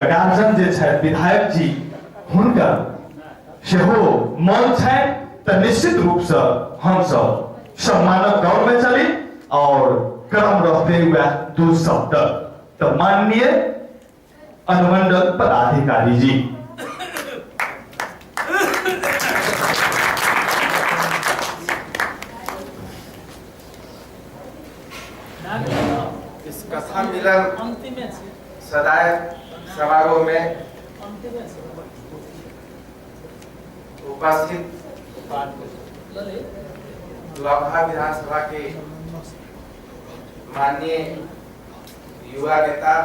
Guardian जे छथि विधायक जी हुनकर सेहो मन छनि तऽ निश्चित रूपसँ हमसब सम्मानक दौड़मे चली और क्रम रहते वएह दू शब्द। तऽ माननीय अनुमंडल पदाधिकारी जी। इस कथा मिलन सदाय समारोह में उपस्थित लौकहा विधानसभा के माननीय युवा नेता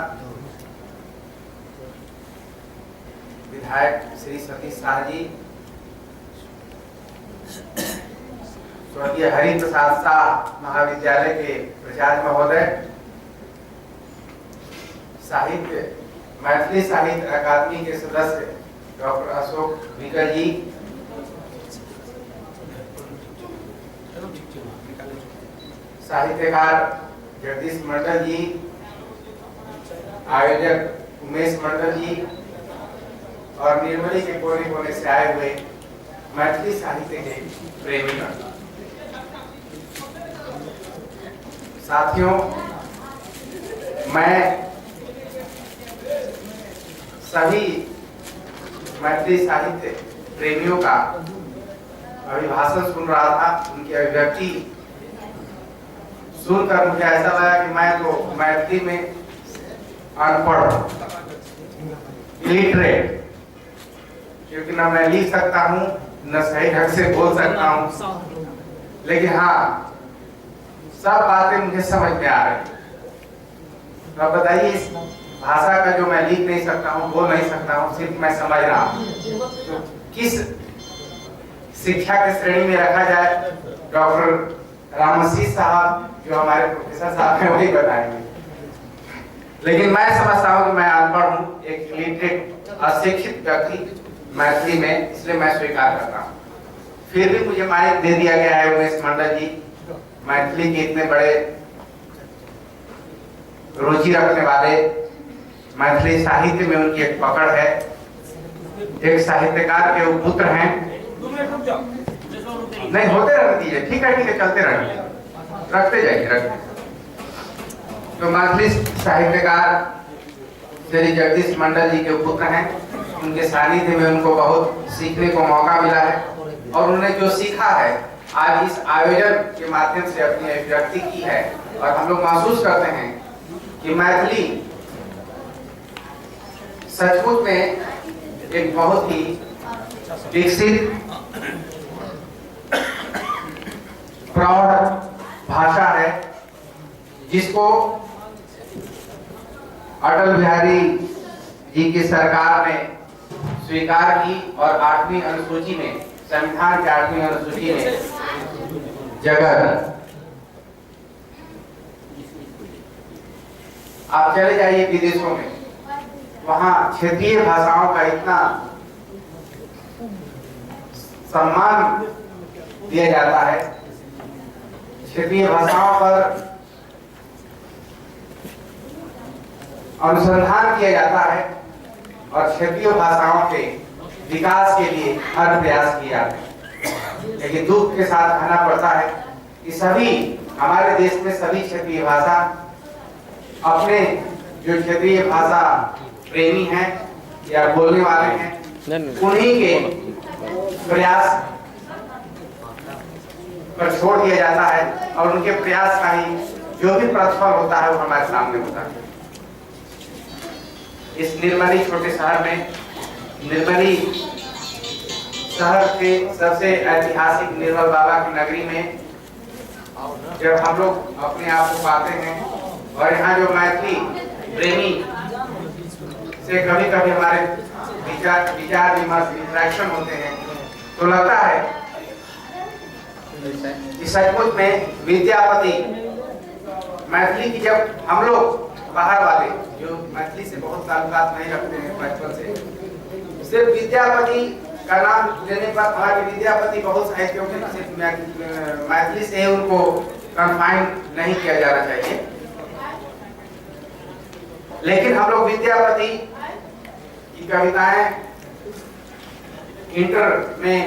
विधायक श्री सतीश शाह जी, स्वर्गीय हरि प्रसाद शाह महाविद्यालय के प्राचार्य महोदय, साहित्य मैथिली साहित्य अकादमी के सदस्य डॉक्टर अशोक विकल जी, साहित्यकार जगदीश मंडल जी, आयोजक उमेश मंडल जी और निर्मली के कोने कोने से आए हुए मैथिली साहित्य के प्रेमीगण, साथियों, मैं सभी मैथिली साहित्य प्रेमियों का अभिभाषण सुन रहा था। उनकी अभिव्यक्ति सुनकर मुझे ऐसा लगा कि मैं तो मैथिली में अनपढ़ हूँ, इलिटरेट, क्योंकि न मैं लिख सकता हूँ न सही ढंग से बोल सकता हूँ, लेकिन हाँ सब बातें मुझे समझ में आ रही। तो अब बताइए, इस भाषा का जो मैं लिख नहीं सकता हूँ, बोल नहीं सकता हूँ, सिर्फ मैं समझ रहा हूँ, तो किस शिक्षा के श्रेणी में रखा जाए? डॉक्टर रामसी साहब जो हमारे प्रोफेसर साहब हैं वही बताएंगे, लेकिन मैं समझता हूँ कि मैं अनपढ़ हूँ, एक इलिटरेट अशिक्षित व्यक्ति मैथिली में, इसलिए मैं स्वीकार करता हूँ। फिर भी मुझे माइक दे दिया गया है। उमेश मंडल जी मैथिली के इतने बड़े रुचि रखने वाले, मैथिली साहित्य में उनकी एक पकड़ है, एक साहित्यकार के वो पुत्र हैं। नहीं होते रहने दीजिए, ठीक है ठीक है, चलते रहने, रखते जाइए, रखते। तो मैथिली साहित्यकार श्री जगदीश मंडल जी के पुत्र हैं। उनके सानिध्य में उनको बहुत सीखने को मौका मिला है और उन्होंने जो सीखा है आज इस आयोजन के माध्यम से अपनी अभिव्यक्ति की है। और हम लोग महसूस करते हैं कि मैथिली सचमुच में एक बहुत ही विकसित प्रौढ़ भाषा है, जिसको अटल बिहारी जी की सरकार ने स्वीकार की और 8वीं अनुसूची में, संविधान की 8वीं अनुसूची में जगह दी। आप चले जाइए विदेशों में, वहां क्षेत्रीय भाषाओं का इतना सम्मान दिया जाता है, क्षेत्रीय भाषाओं पर अनुसंधान किया जाता है और क्षेत्रीय भाषाओं के विकास के लिए हर प्रयास किया जाता है। लेकिन दुख के साथ कहना पड़ता है कि सभी हमारे देश में सभी क्षेत्रीय भाषा अपने जो क्षेत्रीय भाषा प्रेमी हैं या बोलने वाले हैं उन्हीं के प्रयास पर छोड़ दिया जाता है और उनके प्रयास का ही जो भी प्रतिफल होता है वो हमारे सामने होता है। इस निर्मली छोटे शहर में, निर्मली शहर के सबसे ऐतिहासिक निर्मल बाबा की नगरी में जब हम लोग अपने आप को पाते हैं और यहाँ जो मैथिली प्रेमी से कभी-कभी हमारे विचार विमर्श इंटरेक्शन होते हैं तो लगता है कि सचमुच में विद्यापति मैथिली की, जब हम लोग बाहर वाले जो मैथिली से बहुत ताल्लुकात नहीं रखते हैं बचपन से, सिर्फ विद्यापति का नाम लेने पर, हालांकि विद्यापति बहुत साहित्यों के सिर्फ मैथिली से ही उनको कन्फाइन नहीं किया जाना चाहिए, लेकिन हम लोग विद्यापति की कविताएं इंटर में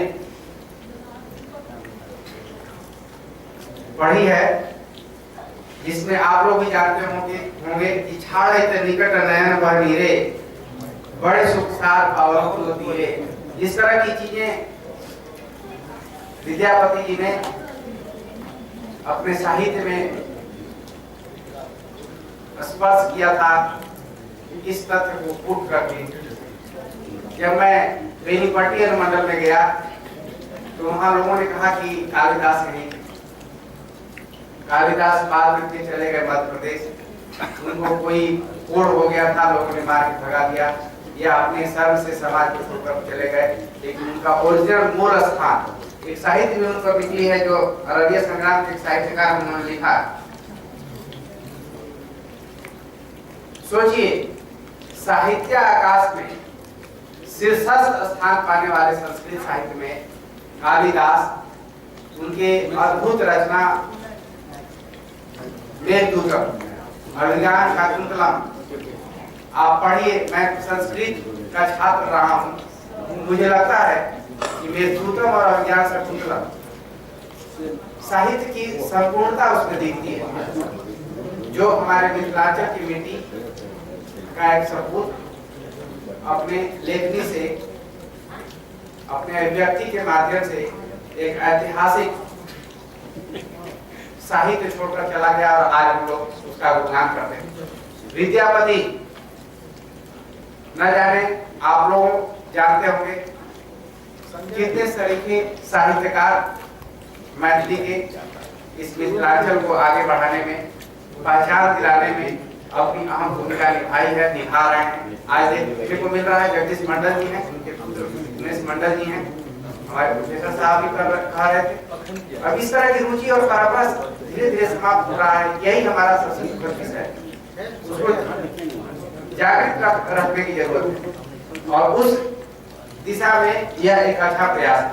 पढ़ी है, जिसमें आप लोग भी जानते होंगे कि छाड़े निकट नयन भर नीरे, बड़े सुख सार पावन तीरे। इस तरह की चीजें विद्यापति जी ने अपने साहित्य में स्पर्श किया था। इस तथ्य को फूट करके जब मैं बेनीपट्टी अनुमंडल में गया तो वहां लोगों ने कहा कि कालिदास नहीं, कालिदास बाद में चले गए मध्य प्रदेश, उनको कोई कोढ़ हो गया था, लोगों ने मार के भगा दिया या अपने शर्म से समाज को छोड़कर चले गए। लेकिन उनका ओरिजिनल मूल स्थान एक साहित्य में उन पर निकली है जो अररिया संग्राम के एक साहित्यकार उन्होंने लिखा। सोचिए, साहित्य आकाश में शीर्षस्थ स्थान पाने वाले संस्कृत साहित्य में कालिदास, उनके अद्भुत रचना मेघदूतम, अभिज्ञान शाकुंतलम, आप पढ़िए। मैं संस्कृत का छात्र रहा हूँ, मुझे लगता है कि मेघदूतम और अभिज्ञान शाकुंतलम साहित्य की संपूर्णता उसमें दिखती है, जो हमारे मिथिलांचल की मिट्टी का एक सपूत अपने लेखनी से, अपने अभिव्यक्ति के माध्यम से एक ऐतिहासिक साहित्य छोड़कर चला गया और आज हम लोग उसका गुणगान करते हैं। विद्यापति, न जाने आप लोग जानते होंगे कितने सरीखे साहित्यकार मैथिली के इस मिथिलांचल को आगे बढ़ाने में, पहचान दिलाने में अपनी अहम भूमिका निभाई है, निभा रहे हैं। आज देखने को मिल रहा है जगदीश मंडल जी हैं, उनके पुत्र उमेश मंडल जी हैं, हमारे प्रोफेसर साहब भी कह रहे थे। अब इस तरह की रुचि और परंपरा धीरे धीरे समाप्त हो रहा है। यही हमारा सबसे दुखद विषय है, उसको जागृत रखने की जरूरत है और उस दिशा में यह एक अच्छा प्रयास है।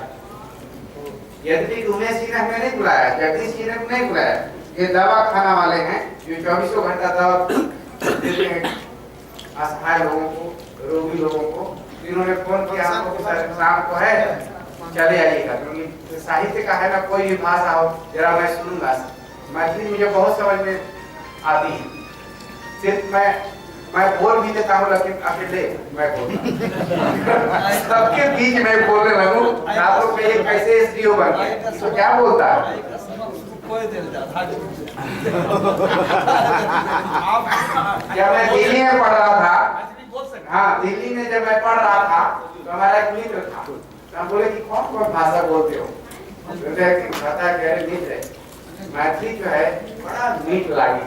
यद्यपि उमेश जी ने हमें नहीं बुलाया, जगदीश जी ने नहीं बुलाया, ये दवा खाना वाले हैं जो 24 घंटा दवा देते हैं असहाय लोगों को, रोगी लोगों को। इन्होंने फोन किया हमको सर शाम को है, चले आइएगा, क्योंकि साहित्य का है ना, कोई भी भाषा हो जरा मैं सुनूंगा। मैथिली मुझे बहुत समझ में आती है, सिर्फ मैं बोल भी देता हूँ, लेकिन अकेले मैं बोलता सबके बीच में बोलने लगूँ आप लोग ये कैसे एसडीओ बन गए, तो क्या बोलता है। जब मैं दिल्ली में पढ़ रहा था, हाँ दिल्ली में जब मैं पढ़ रहा था तो हमारा एक मित्र था, तो हम बोले कि कौन कौन भाषा बोलते हो, तो मित्र मैथिली जो है बड़ा मीठ लागी।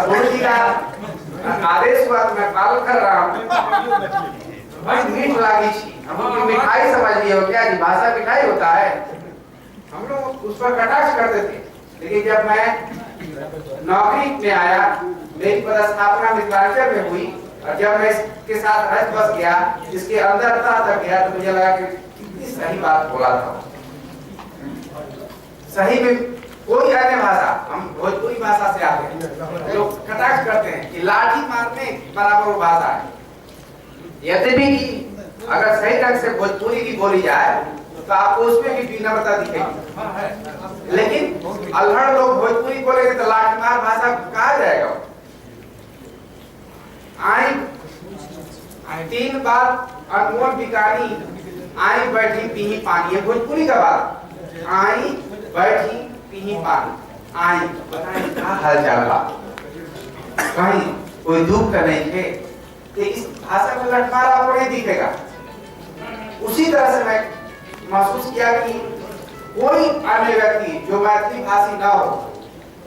गुरु जी का आदेश हुआ तो मैं पालन कर रहा हूँ, बड़ी मीठ लागी छी, हम लोग मिठाई समझ लिए हो क्या जी, भाषा मिठाई होता है, हम लोग उस पर कटाक्ष करते थे। लेकिन जब मैं नौकरी में आया, मेरी पदस्थापना मिथिलांचल में हुई और जब मैं इसके साथ रच बस गया, इसके अंदर तक गया, तो मुझे लगा कि कितनी सही बात बोला था। सही में कोई अन्य भाषा, हम भोजपुरी भाषा से आते हैं, लोग कटाक्ष करते हैं कि लाठी मारने बराबर वो भाषा है। यद्यपि कि अगर सही ढंग से भोजपुरी की बोली जाए तो आपको उसमें भी विनम्रता दिखेगी, लेकिन अल्हड़ लोग भोजपुरी बोलेंगे तो लाठी मार भाषा कहा जाएगा। आई तीन बार अनमोल बिकानी, आई बैठी पीही पानी, ये भोजपुरी का बात। आई बैठी पीही पानी, आई बताएं क्या हाल चाल बा, कहीं कोई दुख का नहीं है, तो इस भाषा में लठमार आपको नहीं दिखेगा। उसी तरह से मैं महसूस किया कि कोई अन्य व्यक्ति जो मैथिली भाषी ना हो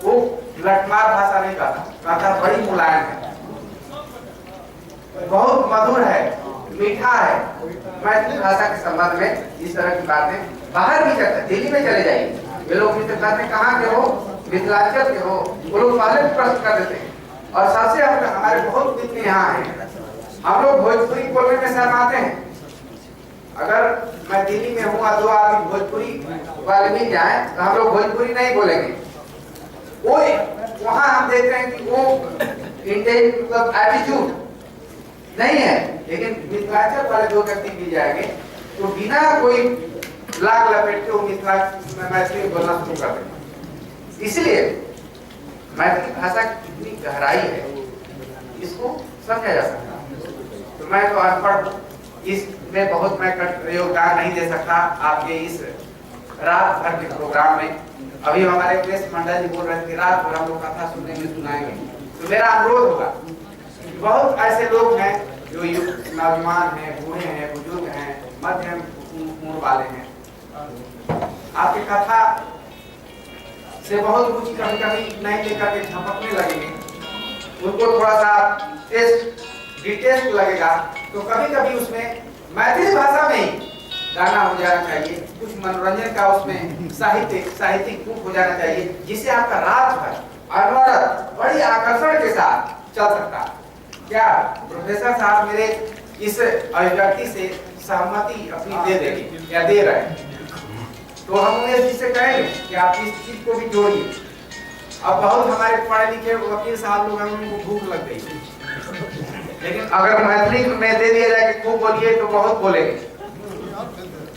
वो लठमार भाषा नहीं कहता, कहता बड़ी मुलायम है, बहुत मधुर है, मीठा है। मैथिली भाषा के संबंध में इस तरह की बातें बाहर भी चलता है। दिल्ली में चले जाइए, वे लोग मुझसे कहते हैं कहाँ के हो, मिथिलांचल के हो, वो लोग पहले प्रश्न कर देते हैं। और सबसे हमारे बहुत मित्र यहाँ हैं, हम लोग भोजपुरी बोलने में शर्माते हैं। अगर मैं दिल्ली में हूँ और दो आदमी भोजपुरी वाले मिल जाए तो हम लोग भोजपुरी नहीं बोलेंगे। वो वहाँ हम देखते हैं कि वो मतलब एटीट्यूड नहीं है, लेकिन मिथिलांचल वाले दो व्यक्ति मिल जाएंगे तो बिना कोई लाग लपेट के वो मिथिला मैथिली बोलना शुरू कर देंगे। इसलिए मैथिली भाषा की कितनी गहराई है इसको समझा जा सकता है। तो मैं तो अनपढ़, इसमें बहुत मैं योगदान नहीं दे सकता आपके इस रात भर के प्रोग्राम में। अभी हमारे प्रेस मंडल जी बोल रहे थे रात भर हम लोग कथा सुनने में सुनाएंगे, तो मेरा अनुरोध होगा, बहुत ऐसे लोग हैं जो नौजवान हैं, बूढ़े हैं, बुजुर्ग हैं, मध्यम उम्र वाले हैं, आपकी कथा से बहुत रुचि कभी कभी नहीं लेकर के झपकने लगेंगे, उनको थोड़ा सा टेस्ट डिटेस्ट लगेगा, तो कभी कभी उसमें मैथिली भाषा में ही गाना हो जाना चाहिए, कुछ मनोरंजन का उसमें साहित्य साहित्यिक रूप हो जाना चाहिए, जिससे आपका रात भर अनवरत बड़ी आकर्षण के साथ चल सकता। क्या प्रोफेसर साहब मेरे इस अभिव्यक्ति से सहमति अपनी दे देंगे या दे रहे हैं? तो हम उन्हें इस चीज से कहेंगे कि आप इस चीज को भी जोड़िए। अब बहुत हमारे पढ़े लिखे वकील साहब लोग हैं, उनको भूख लग गई, लेकिन अगर मैथिली में दे दिया जाए कि खूब बोलिए तो बहुत बोलेंगे,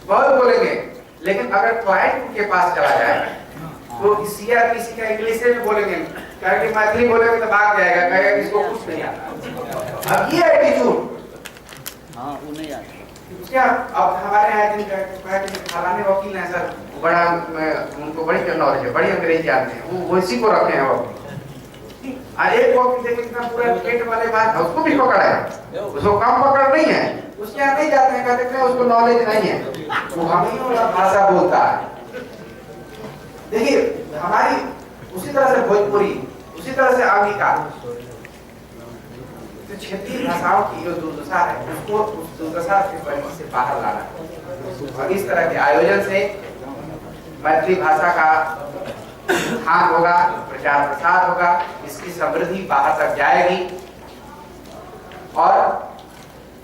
बहुत बोलेंगे। लेकिन अगर क्लाइंट के पास चला जाए तो सीआरपीसी का इंग्लिश में बोलेंगे, कहेंगे मैथिली बोलेंगे तो भाग जाएगा, कहेगा इसको कुछ नहीं आता। अब ये एटीट्यूड क्या अब हमारे यहाँ फलाने वकील हैं सर, बड़ा उनको बड़ी नॉलेज है, बड़ी अंग्रेजी आते हैं, वो इसी को रखे हैं वकील। और एक वकील देखिए इतना पूरा पेट वाले बात है, उसको भी पकड़ा है, उसको कम पकड़ नहीं है, उसके यहाँ नहीं जाते हैं, कहते हैं उसको नॉलेज नहीं है, वो हम ही वाला भाषा बोलता है। देखिए हमारी उसी तरह से भोजपुरी, उसी तरह से अंगिका, तो क्षेत्रीय भाषाओं की जो दुर्दशा है उसको उस दुर्दशा से परिधि से बाहर लाना है। और इस तरह के आयोजन से मैथिली भाषा का उत्थान होगा, प्रचार प्रसार होगा, इसकी समृद्धि बाहर तक जाएगी और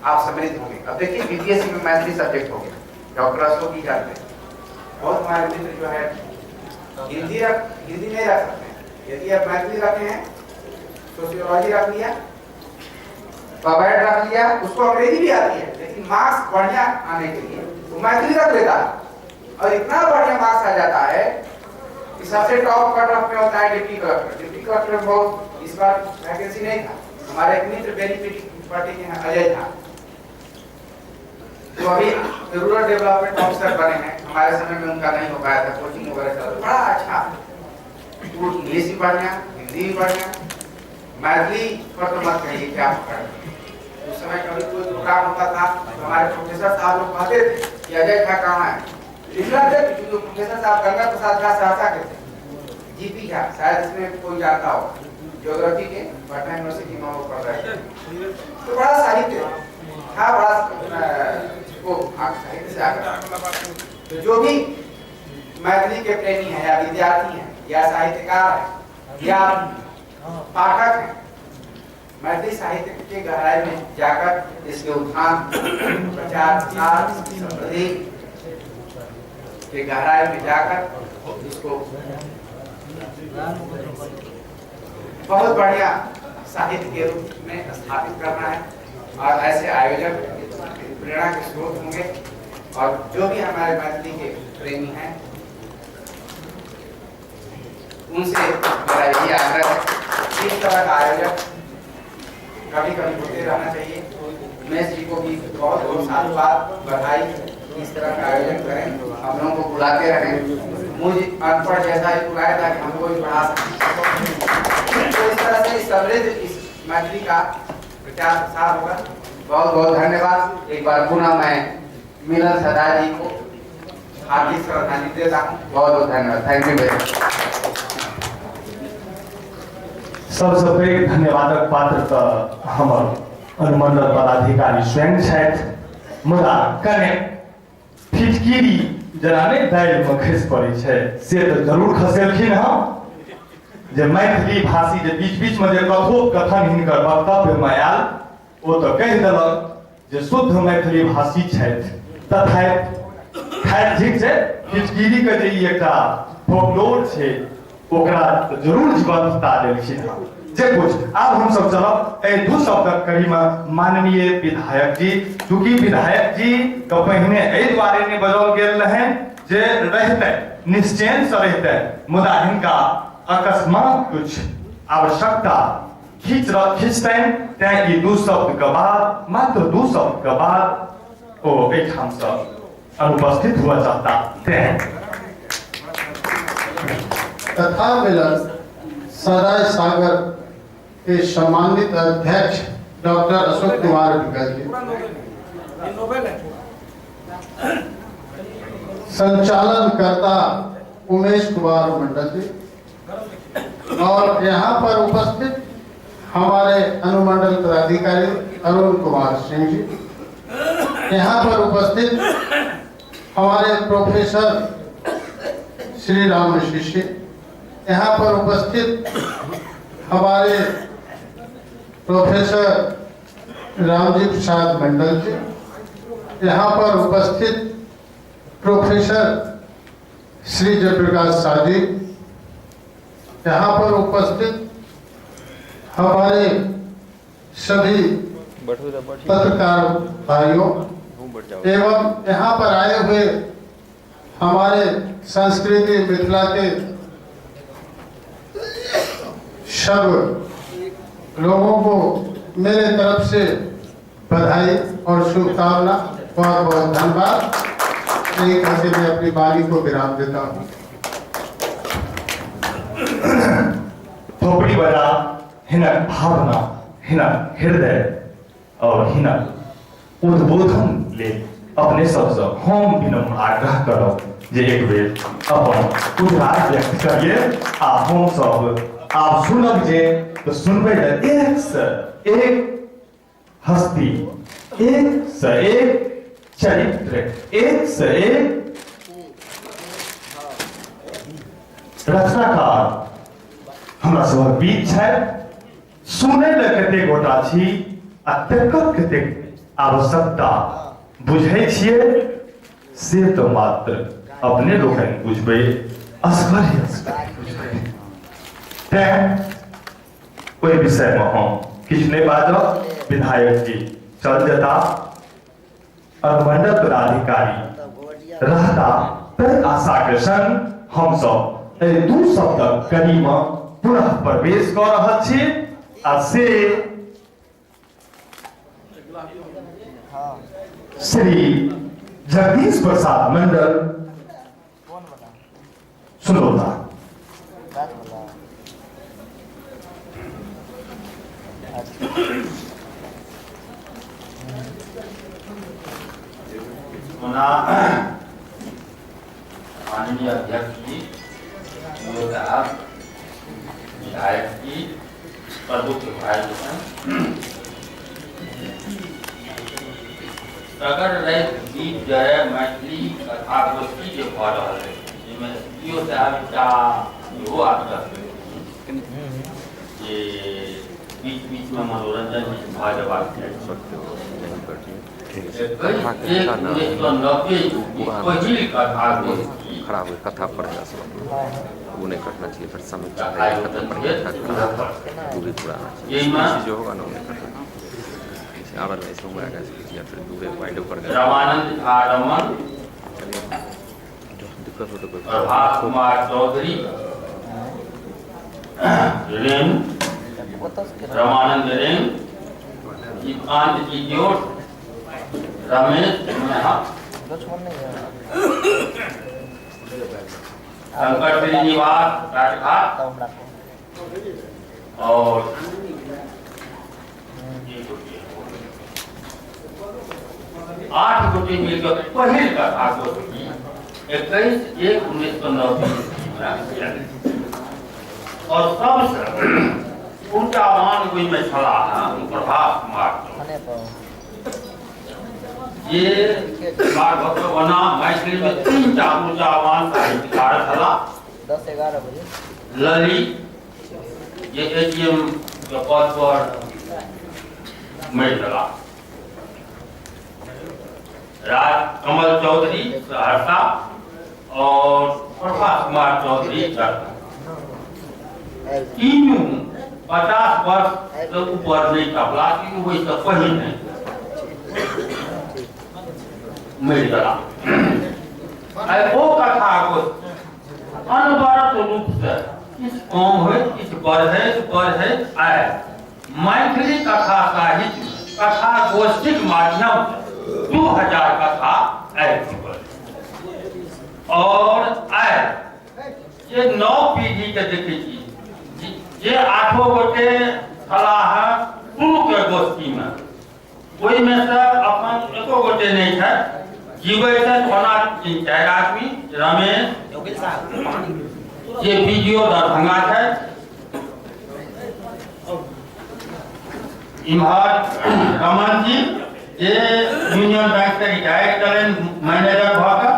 आप समृद्ध होंगे। अब देखिए बीपीएससी में मैथिली सब्जेक्ट हो गया, डॉक्टर अशोक ही जानते हैं, बहुत हमारे मित्र जो है हिंदी नहीं रख सकते हैं, यदि आप मैथिली रखे हैं, सोशियोलॉजी रख लिया, पबैड रख लिया, उसको अंग्रेजी भी आती है, लेकिन मार्क्स बढ़िया आने के लिए वो मैथिली रख लेता है और इतना बढ़िया मार्क्स आ जाता है कि सबसे टॉप कट ऑफ में होता है डिप्टी कलेक्टर। डिप्टी कलेक्टर बहुत इस बार वैकेंसी नहीं था, हमारे एक मित्र बेनिफिट पार्टी के हैं अजय झा, तो अभी रूरल डेवलपमेंट ऑफिसर बने हैं, हमारे समय में उनका नहीं हो पाया था, कोचिंग वगैरह चल, बड़ा अच्छा, वो इंग्लिश भी बढ़िया, हिंदी भी बढ़िया, मैथिली पर तो मत कहिए क्या पकड़। उस समय कभी कोई प्रोग्राम होता था तो हमारे प्रोफेसर साहब लोग कहते थे कि अजय झा कहाँ है, लिखना थे, क्योंकि प्रोफेसर साहब गंगा प्रसाद झा सहरसा के थे, जीपी झा, शायद इसमें कोई जानता हो, ज्योग्राफी के पटना यूनिवर्सिटी में वो पढ़ रहे थे, तो बड़ा साहित्य था, बड़ा वो साहित्य से आकर। तो जो भी मैथिली के प्रेमी हैं या विद्यार्थी हैं या साहित्यकार हैं या पाठक हैं, मैथिली साहित्य के गहराई में जाकर इसके उत्थान, प्रचार प्रसार, समृद्धि के गहराई में जाकर इसको बहुत बढ़िया साहित्य के रूप में स्थापित करना है। और ऐसे आयोजन प्रेरणा के स्रोत होंगे और जो भी हमारे मैथिली के प्रेमी हैं उनसे मेरा यही आग्रह है, इस तरह का आयोजन कभी कभी होते रहना चाहिए। उमेश जी को भी बहुत बहुत साधुवाद, बधाई, इस तरह का आयोजन करें, हम लोगों को बुलाते रहें, मुझे अनपढ़ जैसा ही बुलाए ताकि हमको भी पढ़ा सकें। तो इस तरह से समृद्ध इस मैथिली का प्रचार प्रसार होगा। बहुत बहुत धन्यवाद। एक बार पुनः मैं मिलन सदा जी को हार्दिक श्रद्धांजलि देता हूँ। बहुत बहुत धन्यवाद, thank you very much. सबसे पैघ धन्यवादक पात्र तऽ हमर अनुमंडल पदाधिकारी स्वयं छथि, मुदा कने फिटकिरी जेना नहि दालिमे खसि पड़ै छै से तऽ जरूर खसेलखिन हँ, जे मैथिली भाषी जे बीच बीचमे जे कथोपकथन हिनकर वक्तव्यमे आयल ओ तऽ कहि देलक जे शुद्ध मैथिली भाषी छथि, तथापि खैर ठीक छै, फिटकिरीके जे ई एकटा फोकलोर छै ओकरा जरूर जीवंतता देलखिन हँ। जे कुछ आब हम सब चलब एहि दू शब्दक कड़ी में माननीय विधायक जी, चूंकि विधायक जी के पहिने एहि दुआरे नहि बजाओल गेल रहनि जे रहते निश्चयन से रहते, मुदा हिनका अकस्मात कुछ आवश्यकता खींचतनि, तें ई दू शब्द के बाद, मात्र दू शब्द के बाद ओ एहिठाम से अनुपस्थित हुआ चाहता। तें कथा मिलन सराय सागर के सम्मानित अध्यक्ष डॉक्टर अशोक कुमार विकल जी, संचालन कर्ता उमेश कुमार मंडल जी, और यहाँ पर उपस्थित हमारे अनुमंडल पदाधिकारी अरुण कुमार सिंह जी, यहाँ पर उपस्थित हमारे प्रोफेसर श्री राम शिष्य, यहाँ पर उपस्थित हमारे प्रोफेसर रामजी प्रसाद मंडल जी, यहाँ पर उपस्थित प्रोफेसर श्री जयप्रकाश शाह जी, यहाँ पर उपस्थित हमारे सभी पत्रकार भाइयों एवं यहाँ पर आए हुए हमारे संस्कृति मिथिला के सब लोगों को मेरे तरफ से बधाई और शुभकामना, बहुत बहुत धन्यवाद। यही कहते मैं अपनी वाणी को विराम देता हूँ। थोपड़ी बजा हिनक भावना, हिनक हृदय और हिनक उद्बोधन ले अपने सबसे हम विनम्र आग्रह करब जे एक बेर अपन उद्गार व्यक्त करिए आ हम सब आब सुनब जे तो सुनबै तऽ एक से एक हस्ती, एक से एक चरित्र, एक से एक रचनाकार हमरा सभक बीच छथि। सुनै लए कतेक गोटा छी आ तकर कतेक आवश्यकता बुझै छियै से तऽ मात्र अपने लोकनि बुझबै, असगरे असगरे बुझबै। तेँ ओहि विषयमे हम किछु नहि बाजब। विधायक जी चल जेता, अनुमंडल पदाधिकारी रहता, तै आशा के संग हम सब एहि दू शब्दक कड़ी में पुनः प्रवेश कऽ रहल छी आ से श्री जगदीश प्रसाद मंडल सुनौता। ओना माननीय अध्यक्ष जी, साहब, विधायक जी, प्रबुद्ध भाई सगर राति बीत जाय मैथिली कथा गोष्ठी जे भऽ रहल अछि, जाहिमे एस पी ओ साहब एकटा इहो आग्रह केलखिन जे बीच बीचमे मनोरंजन भऽ जेबाक चाही। 21/1/1990 पहिल कथा गोष्ठी खराब हो कथा पढ़े वो नहीं कटना चाहिए, फिर समीक्षा का कथा आयोजन पढ़े भेल वो भी पुराना चाहिए, जाहिमे जो होगा ना वो नहीं कटना चाहिए। Our ऐसे हुआ है या फिर दूसरे पॉइंट ऊपर गए। रमानंद झा रमन, चलिए जो दिक्कत हो तो कोई प्रभात कुमार चौधरी रेणु, रमानंद रेणु, जीवकांत जी जोट, रमेश मेहा, शंकर श्रीनिवास राजघाट और 8 गोटे मिलकर पहिल कथा गोष्ठी 21/1/1990 और सबसे ऊर्जावान ओहिमे छलाह प्रभात कुमार जे लगभग ओना मैथिली में 3टा ऊर्जावान साहित्यकार छलाह। 10-11 बजे ललित जे एटीएम के पद पर मरि गेलाह, राज कमल चौधरी सहरसा और प्रभात कुमार चौधरी तीनू 50 वर्ष से ऊपर नहि टपला कि ओहिसँ पहिने मरि गेला। आइ ओ कथा गोष्ठी अनवरत रूपसँ किछु कम होइत किछु बढ़ैत बढ़ैत आइ मैथिली कथा साहित्य कथा गोष्ठीक माध्यमसँ 2000 कथा आबि चुकल। और आइ जे नव पीढ़ीके देखै छी जे 8 गोटे छलाह शुरूके गोष्ठीमे, ओहिमे से अपन एको गोटे नहि छथि जीबै छथि। ओना 3-4 आदमी, रमेश जे बीडीओ दरभंगा छथि, इम्हर रमन जी जे यूनियन बैंक से रिटायर कयलनि मैनेजर भऽ कऽ,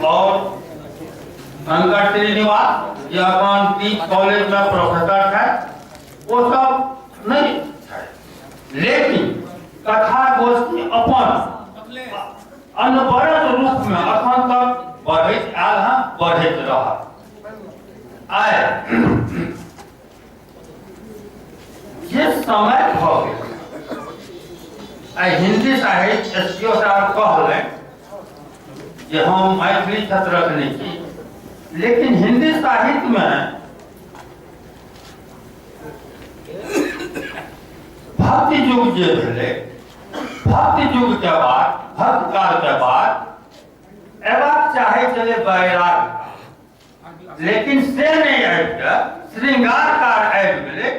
और शंकर श्रीनिवास जे अपन टीच कॉलेज में प्रोफेसर छथि, वो सब नहीं छथि। लेकिन कथा गोष्ठी अपन अनवरत रूप में अखन तक बढ़ैत आयल हँ, बढ़ैत रहल। आइ जे समय भऽ गेल, आइ हिंदी साहित्य एस पी ओ साहब कहलनि जे हम मैथिली क्षेत्रक नहि छी, लेकिन हिंदी साहित्य में भक्ति युग जे भेलै, भक्ति युग के बाद, भक्त काल के बाद अयबाक चाहै छलै वैराग्य, लेकिन से नहि आबि कऽ श्रृंगार काल आबि गेलै।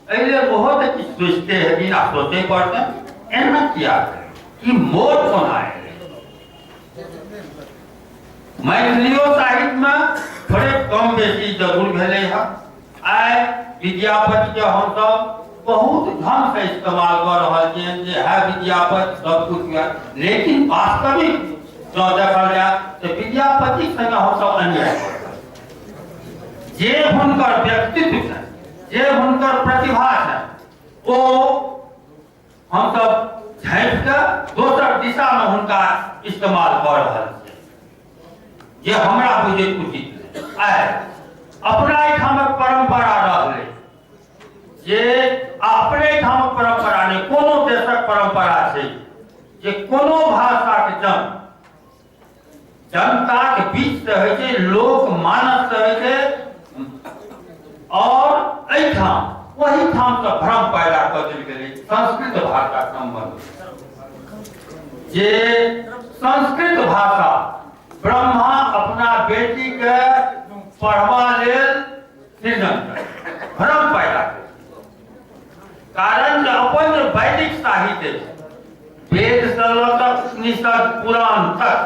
एहि लेल ओहो तऽ किछु सोचिते हेथिन आ सोचै पड़तनि, एना किया भेलै, ई मोड़ कोना एलै। मैथिलियो साहित्यमे थोड़े कम बेसी जरूर भेलै हँ। आइ विद्यापतिके हमसब बहुत ढंग से इस्तेमाल कऽ रहल छियनि जे है विद्यापति सब कुछ है, लेकिन वास्तविक जँ देखल जाय तऽ विद्यापति संगे हमसब अन्याय कऽ रहल छी। जे हुनकर व्यक्तित्व छनि, जे हुनकर प्रतिभा छनि, ओ हमसब झाँपि कऽ दोसर दिशामे हुनका इस्तेमाल कऽ रहल छियै, जे हमरा बुझैत उचित नहि। आइ अपना एहिठामक परम्परा रहलै जे अपने एहिठामक परम्परा नहि, कोनो देशक परम्परा छै जे कोनो भाषाके जन्म जनताक बीच से होइ छै, लोक मानस से होइ छै, और एहिठाम ओहिठाम से भ्रम पैदा कऽ देल गेलै संस्कृत भाषा सम्बन्ध, जे संस्कृत भाषा ब्रह्मा अपना बेटी के पढ़बा लेल सृजन करै, भ्रम पैदा करै। कारण जे अपन जे वैदिक साहित्य छै, वेद से लऽ कऽ उपनिषद पुराण तक,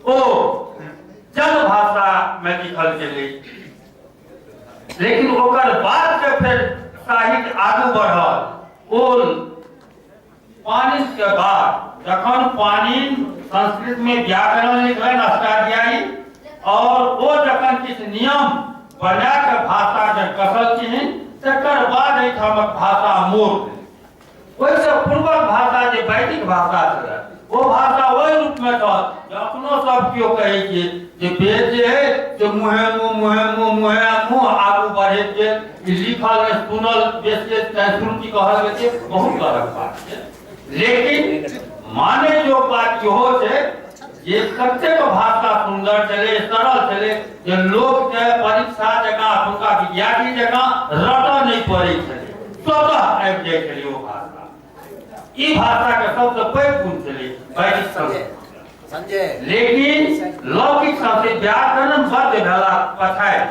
ओ जन भाषा में लिखल गेलै, लेकिन ओकर बाद के फेर साहित्य आगू बढ़ल। ओ पाणिनि के बाद जखन पाणिनि संस्कृत में व्याकरण लिखलनि अष्टाध्यायी, और ओ जखन किछु नियम बना के भाषा के कसलखिन, तकर बाद एहिठामक भाषा मोड़ भेलै। ओहिसँ पूर्वक भाषा जे वैदिक भाषा छलै, ओ भाषा ओहि रूपमे छल जे अपनो सब केओ कहै छियै जे वेद जे है से मुँहे मुँह मुँहे मुँह मुँहे मुँह आगू बढ़ैत गेल। ई लिखल नहि सुनल बेसी तैं श्रुति कहल गेल छै, बहुत गलत बात छै। लेकिन माने जो बात इहो छै जे कतेक भाषा सुन्दर छलै, सरल छलै, जे लोकके परीक्षा जकाँ हुनका विद्यार्थी जकाँ रटऽ नहि पड़ै छलै, स्वतः आबि जाइ छलै ओ भाषा। ई भाषाके सबसँ पैघ गुण छलै वैदिक संस्कृत। लेकिन लौकिक संस्कृत व्याकरणबद्ध भेला पछाति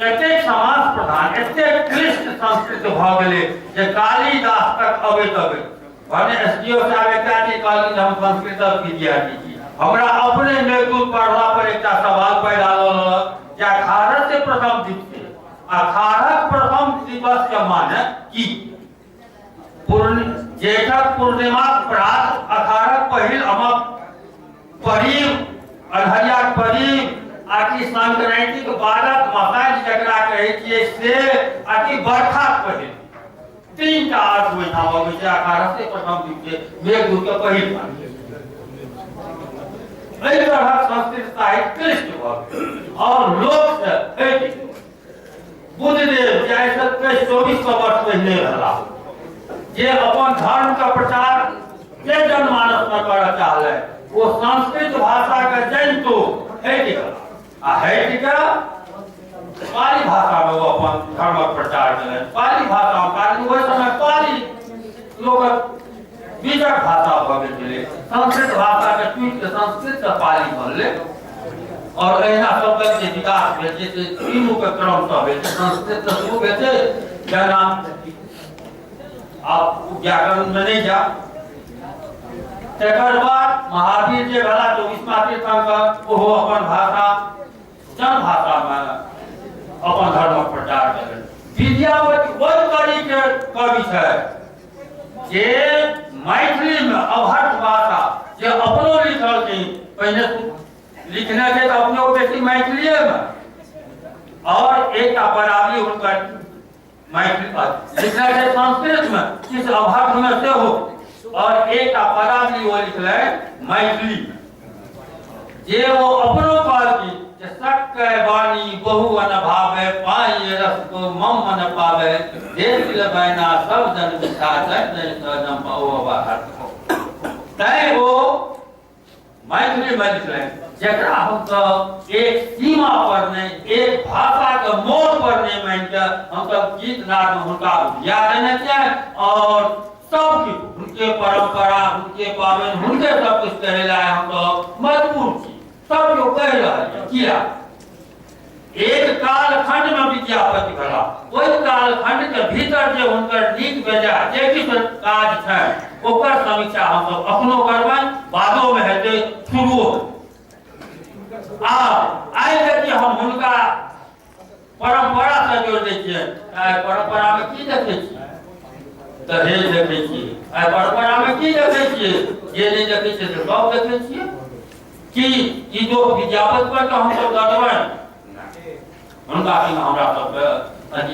एतेक समास प्रधान, एतेक क्लिष्ट संस्कृत भऽ गेलै जे कालिदास तक अबैत अबैत भने एस डी ओ साहब एकटा चीज कहलखिन हम संस्कृतक विद्यार्थी छी, हमरा अपने मेघदूत पढ़ला पर एकटा सवाल पैदा लऽ लेलक जे अखाड़क से प्रथम दिवस, अखाड़क प्रथम दिवस के माने की? जेठक पूर्णिमाक प्रात अखाड़क पहिल अमक परीब, अन्हरियाक परीब, आकि संक्रांतिक बादक मसाज जकरा कहै छियै से, आकि बरखाक पहिल, तीनटा अर्थ ओहिठाम अबै छै अखाड़क से प्रथम दिवस मेघदूत के पहिल बात। एहि तरहक संस्कृत साहित्य क्लिष्ट भऽ गेल और लोक से हटि गेल। बुद्धदेव जाहिसँ 23-24 वर्ष पहिने भेला, जे अपन धर्म के प्रचार जे जनमानस में करऽ चाहले वो संस्कृत भाषा के जनितो हटि गेल आ हटि के पाली भाषा में वो अपन धर्मक प्रचार केलनि। पाली भाषा कारण ओहि समय पाली लोकक बीजक भाषा भऽ गेल छलै। संस्कृत भाषा के टूटि के संस्कृत से पाली बनलै और एहिना शब्दक जे विकास भेल छै से तीनू के क्रमसँ भेल छै। संस्कृत से शुरू भेल छै, जेना आप व्याकरण में नहीं जा। तकर बाद महावीर जे भेला 24वां तीर्थंकर, ओहो अपन भाषा जन भाषा में अपन धर्मक प्रचार केलनि। विद्यापति ओहि कड़ी के कवि छै जे मैथिली में अवहट्ठ भाषा जे अपनो लिखलखिन, पहिने लिखने छै तऽ अपनो बेसी मैथिलीए में, और एकटा पदावली हुनकर मैथिली लिखने छै संस्कृत में, किछु अवहट्ठ में सेहो, और एकटा पदावली ओ लिखलनि मैथिली में, जे ओ अपनो कहलखिन जे सक्के वाणी बहु अन भावे पाई रस को मम मन पावे देख बैना सब जन मिठा जन जन पाओ बाहर। तैं ओ मैथिली में लिखलनि, जकरा हमसब एक सीमा पर नहीं, एक भाषा के मोड़ पर नहीं मान के हमसब गीत नाद में हुनका उपजा देने छियनि और सब किछु हुनके परंपरा, हुनके पाबनि, हुनके सब किछु कहै लए हमसब मजबूर छी। सब लोग कहि रहल यऽ किया एक कालखंड में विद्यापति भेला, ओहि कालखंड के भीतर जे हुनकर नीक बेजाय जे किछु काज छै ओकर समीक्षा हमसब अखनो करबनि, बादो में हेतै, शुरू आब आइ यदि हम हुनका परंपरा से जोड़ दै छियै, आइ परंपरा में की देखै छियै? दहेज देखै छियै। आइ परंपरा में की देखै छियै? जे नहि देखै छियै से सब देखै छियै। की ई जो विद्यापति पर तऽ हमसब दऽ देबनि हुनका संग हमरा सबके अथी।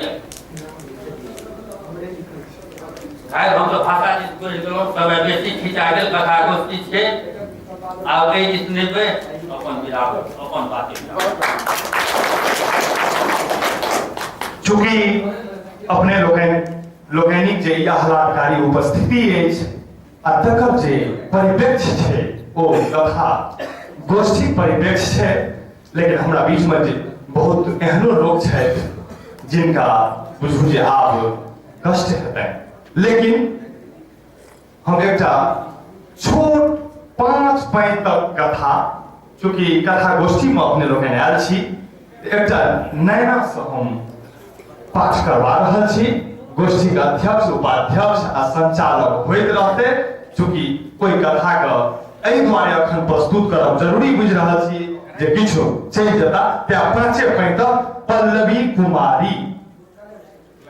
खैर हमसब भाषा दिस बढ़ि गेलहुँ, समय बेसी खिंचा गेल, कथा गोष्ठी छै, आब एहि दिस नहि बढ़ि अपन विदा अपन बात। चूँकि अपने लोकनिक जे ई आह्लादकारी उपस्थिति अछि आ तकर जे परिप्रेक्ष्य छै ओ कथा गोष्ठी परिप्रेक्ष्य छै, लेकिन हमरा बीच में जे बहुत एहनो लोक छथि जिनका बुझू जे आब कष्ट हेतनि, लेकिन हम एकटा छोट 5 पैंतक कथा, चूँकि कथा गोष्ठी में अपने लोकनि आयल छी, एकटा नैना से हम पाठ करवा रहल छी। गोष्ठी के अध्यक्ष, उपाध्यक्ष आ संचालक होइत रहते, चूँकि कोई कथा के एहि दुआरे अखन प्रस्तुत करब जरूरी बुझि रहल छी जे किछु चलि जेता। तें 5 पैंतक पल्लवी कुमारी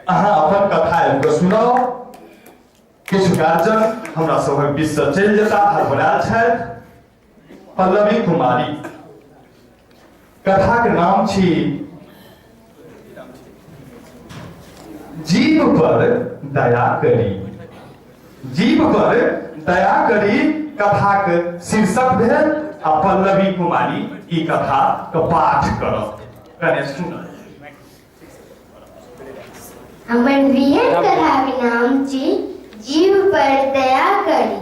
अहाँ अपन कथा आबि कऽ सुनाउ। किछु गार्जन हमरा सभक बीच से चलि जेता, हड़बड़ायल छथि। पल्लवी कुमारी, कथा के नाम छी जीव पर दया करी। जीव पर दया करी कथा के शीर्षक भेल आ पल्लवी कुमारी ई कथा के पाठ करत। कने सुनब। हमर वृहद कथाक नाम छी जीव पर दया करी।